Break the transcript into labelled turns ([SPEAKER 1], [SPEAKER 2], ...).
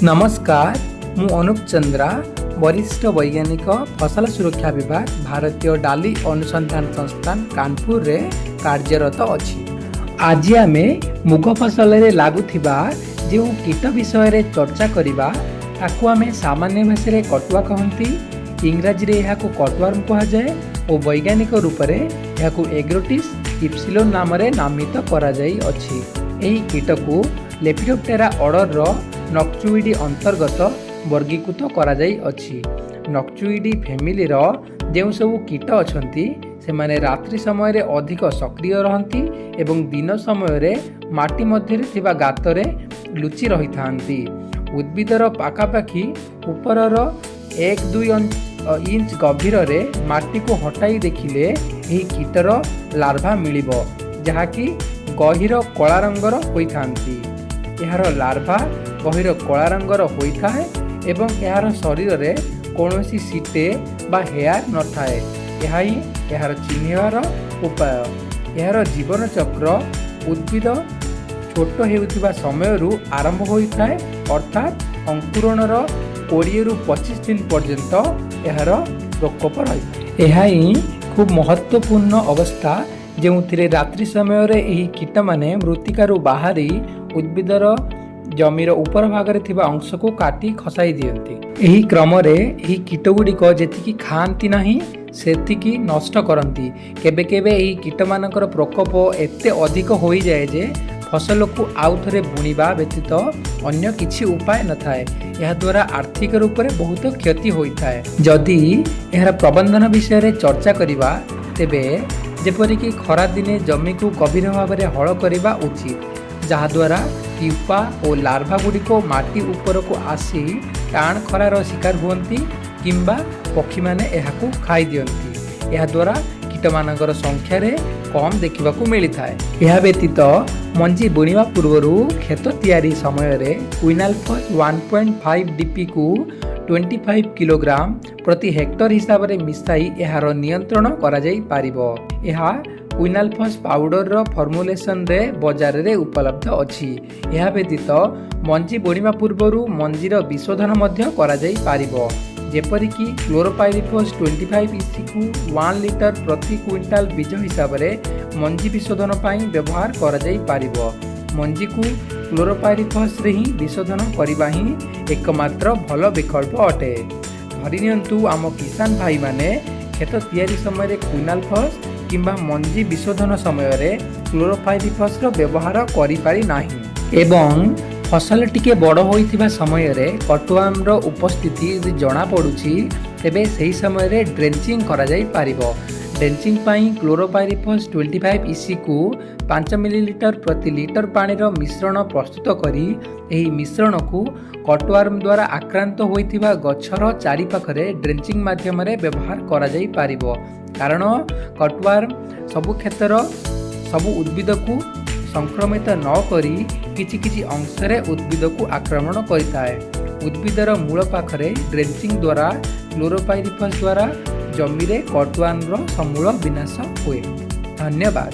[SPEAKER 1] ନମସ୍କାର, ମୁଁ ଅନୁପ ଚନ୍ଦ୍ରା, ବରିଷ୍ଠ ବୈଜ୍ଞାନିକ, ଫସଲ ସୁରକ୍ଷା ବିଭାଗ, ଭାରତୀୟ ଡାଲି ଅନୁସନ୍ଧାନ ସଂସ୍ଥାନ, କାନପୁରରେ କାର୍ଯ୍ୟରତ ଅଛି। ଆଜି ଆମେ ମୁଗ ଫସଲରେ ଲାଗୁଥିବା ଯେଉଁ କୀଟ ବିଷୟରେ ଚର୍ଚ୍ଚା କରିବା, ତାକୁ ଆମେ ସାମାନ୍ୟ ଭାଷାରେ କଟୁଆ କହନ୍ତି। ଇଂରାଜୀରେ ଏହାକୁ କଟୱାର୍ମ କୁହାଯାଏ ଓ ବୈଜ୍ଞାନିକ ରୂପରେ ଏହାକୁ ଏଗ୍ରୋଟିସ୍ ଇପ୍ସିଲୋନ୍ ନାମରେ ନାମିତ କରାଯାଇଅଛି। ଏହି କୀଟକୁ ଲେପିଡୋପ୍ଟେରା ଅର୍ଡ଼ରର ନକ୍ଚୁଇଡି ଅନ୍ତର୍ଗତ ବର୍ଗୀକୃତ କରାଯାଇଅଛି। ନକ୍ଚୁଇଡି ଫ୍ୟାମିଲିର ଯେଉଁ ସବୁ କୀଟ ଅଛନ୍ତି, ସେମାନେ ରାତ୍ରି ସମୟରେ ଅଧିକ ସକ୍ରିୟ ରହନ୍ତି ଏବଂ ଦିନ ସମୟରେ ମାଟି ମଧ୍ୟରେ ଥିବା ଗାତରେ ଲୁଚି ରହିଥାନ୍ତି। ଉଦ୍ଭିଦର ପାଖାପାଖି ଉପରର 1-2 ଇଞ୍ଚ ଗଭୀରରେ ମାଟିକୁ ହଟାଇ ଦେଖିଲେ ଏହି କୀଟର ଲାର୍ଭା ମିଳିବ, ଯାହାକି ଗହୀର କଳା ରଙ୍ଗର ହୋଇଥାନ୍ତି। ଏହାର ଲାର୍ଭା ଗହୀର କଳା ରଙ୍ଗର ହୋଇଥାଏ ଏବଂ ଏହାର ଶରୀରରେ କୌଣସି ସିଟେ ବା ହେୟାର ନଥାଏ। ଏହା ହିଁ ଏହାର ଚିହ୍ନିବାର ଉପାୟ। ଏହାର ଜୀବନଚକ୍ର ଉଦ୍ଭିଦ ଛୋଟ ହେଉଥିବା ସମୟରୁ ଆରମ୍ଭ ହୋଇଥାଏ, ଅର୍ଥାତ୍ ଅଙ୍କୁରଣର 20ରୁ 25 ଦିନ ପର୍ଯ୍ୟନ୍ତ ଏହାର ପ୍ରକୋପ ରହିଥାଏ। ଏହା ହିଁ ଖୁବ୍ ମହତ୍ତ୍ୱପୂର୍ଣ୍ଣ ଅବସ୍ଥା, ଯେଉଁଥିରେ ରାତ୍ରି ସମୟରେ ଏହି କୀଟମାନେ ମୃତ୍ତିକାରୁ ବାହାରି ଉଦ୍ଭିଦର ଜମିର ଉପର ଭାଗରେ ଥିବା ଅଂଶକୁ କାଟି ଖସାଇ ଦିଅନ୍ତି। ଏହି କ୍ରମରେ ଏହି କୀଟଗୁଡ଼ିକ ଯେତିକି ଖାଆନ୍ତି ନାହିଁ, ସେତିକି ନଷ୍ଟ କରନ୍ତି। କେବେ କେବେ ଏହି କୀଟମାନଙ୍କର ପ୍ରକୋପ ଏତେ ଅଧିକ ହୋଇଯାଏ ଯେ ଫସଲକୁ ଆଉଥରେ ବୁଣିବା ବ୍ୟତୀତ ଅନ୍ୟ କିଛି ଉପାୟ ନଥାଏ। ଏହାଦ୍ୱାରା ଆର୍ଥିକ ରୂପରେ ବହୁତ କ୍ଷତି ହୋଇଥାଏ। ଯଦି ଏହାର ପ୍ରବନ୍ଧନ ବିଷୟରେ ଚର୍ଚ୍ଚା କରିବା, ତେବେ ଯେପରିକି ଖରାଦିନେ ଜମିକୁ ଗଭୀର ଭାବରେ ହଳ କରିବା ଉଚିତ, ଯାହାଦ୍ୱାରା ପ୍ୟୁପା ଓ ଲାର୍ଭା ଗୁଡ଼ିକ ମାଟି ଉପରକୁ ଆସି ଟାଣ ଖରାର ଶିକାର ହୁଅନ୍ତି କିମ୍ବା ପକ୍ଷୀମାନେ ଏହାକୁ ଖାଇଦିଅନ୍ତି। ଏହାଦ୍ୱାରା କୀଟମାନଙ୍କର ସଂଖ୍ୟାରେ କମ୍ ଦେଖିବାକୁ ମିଳିଥାଏ। ଏହା ବ୍ୟତୀତ ମଞ୍ଜି ବୁଣିବା ପୂର୍ବରୁ କ୍ଷେତ ତିଆରି ସମୟରେ କ୍ୱିନାଲଫସ୍ 1.5 ଡିପିକୁ 25 କିଲୋଗ୍ରାମ ପ୍ରତି ହେକ୍ଟର ହିସାବରେ ମିଶାଇ ଏହାର ନିୟନ୍ତ୍ରଣ କରାଯାଇପାରିବ। ଏହା କ୍ୱିନାଲଫସ୍ ପାଉଡରର ଫର୍ମୁଲେସନରେ ବଜାରରେ ଉପଲବ୍ଧ ଅଛି। ଏହା ବ୍ୟତୀତ ମଞ୍ଜି ବୁଣିବା ପୂର୍ବରୁ ମଞ୍ଜିର ବିଶୋଧନ ମଧ୍ୟ କରାଯାଇପାରିବ, ଯେପରିକି କ୍ଲୋରୋପାଇରିଫସ୍ 25 ଇସିକୁ 1 ଲିଟର ପ୍ରତି କୁଇଣ୍ଟାଲ ବୀଜ ହିସାବରେ ମଞ୍ଜି ବିଶୋଧନ ପାଇଁ ବ୍ୟବହାର କରାଯାଇପାରିବ। ମଞ୍ଜିକୁ କ୍ଲୋରୋପାଇରିଫସ୍ରେ ହିଁ ବିଶୋଧନ କରିବା ହିଁ ଏକମାତ୍ର ଭଲ ବିକଳ୍ପ ଅଟେ। ଧରି ନିଅନ୍ତୁ, ଆମ କିଷାନ ଭାଇମାନେ କ୍ଷେତ ତିଆରି ସମୟରେ କ୍ୱିନାଲଫସ୍ କିମ୍ବା ମଞ୍ଜି ବିଶୋଧନ ସମୟରେ କ୍ଲୋରୋପାଇରିଫସ୍ର ବ୍ୟବହାର କରିପାରି ନାହିଁ ଏବଂ ଫସଲ ଟିକେ ବଡ଼ ହୋଇଥିବା ସମୟରେ କଟୱାର୍ମର ଉପସ୍ଥିତି ଯଦି ଜଣାପଡ଼ୁଛି, ତେବେ ସେହି ସମୟରେ ଡ୍ରେଞ୍ଚିଂ କରାଯାଇପାରିବ। ଡ୍ରେଞ୍ଚିଂ ପାଇଁ କ୍ଲୋରୋପାଇରିଫସ୍ 25 ଇସିକୁ 5 ମିଲିଲିଟର ପ୍ରତି ଲିଟର ପାଣିର ମିଶ୍ରଣ ପ୍ରସ୍ତୁତ କରି ଏହି ମିଶ୍ରଣକୁ କଟୱାର୍ମ ଦ୍ୱାରା ଆକ୍ରାନ୍ତ ହୋଇଥିବା ଗଛର ଚାରିପାଖରେ ଡ୍ରେଞ୍ଚିଂ ମାଧ୍ୟମରେ ବ୍ୟବହାର କରାଯାଇପାରିବ। କାରଣ କଟୱାର୍ମ ସବୁ କ୍ଷେତର ସବୁ ଉଦ୍ଭିଦକୁ ସଂକ୍ରମିତ ନ କରି କିଛି କିଛି ଅଂଶରେ ଉଦ୍ଭିଦକୁ ଆକ୍ରମଣ କରିଥାଏ। ଉଦ୍ଭିଦର ମୂଳ ପାଖରେ ଡ୍ରେଞ୍ଚିଂ ଦ୍ୱାରା କ୍ଲୋରୋପାଇରିଫସ୍ ଦ୍ୱାରା ଜମିରେ କଟୱାର୍ମର ସମୂଳ ବିନାଶ ହୁଏ। ଧନ୍ୟବାଦ।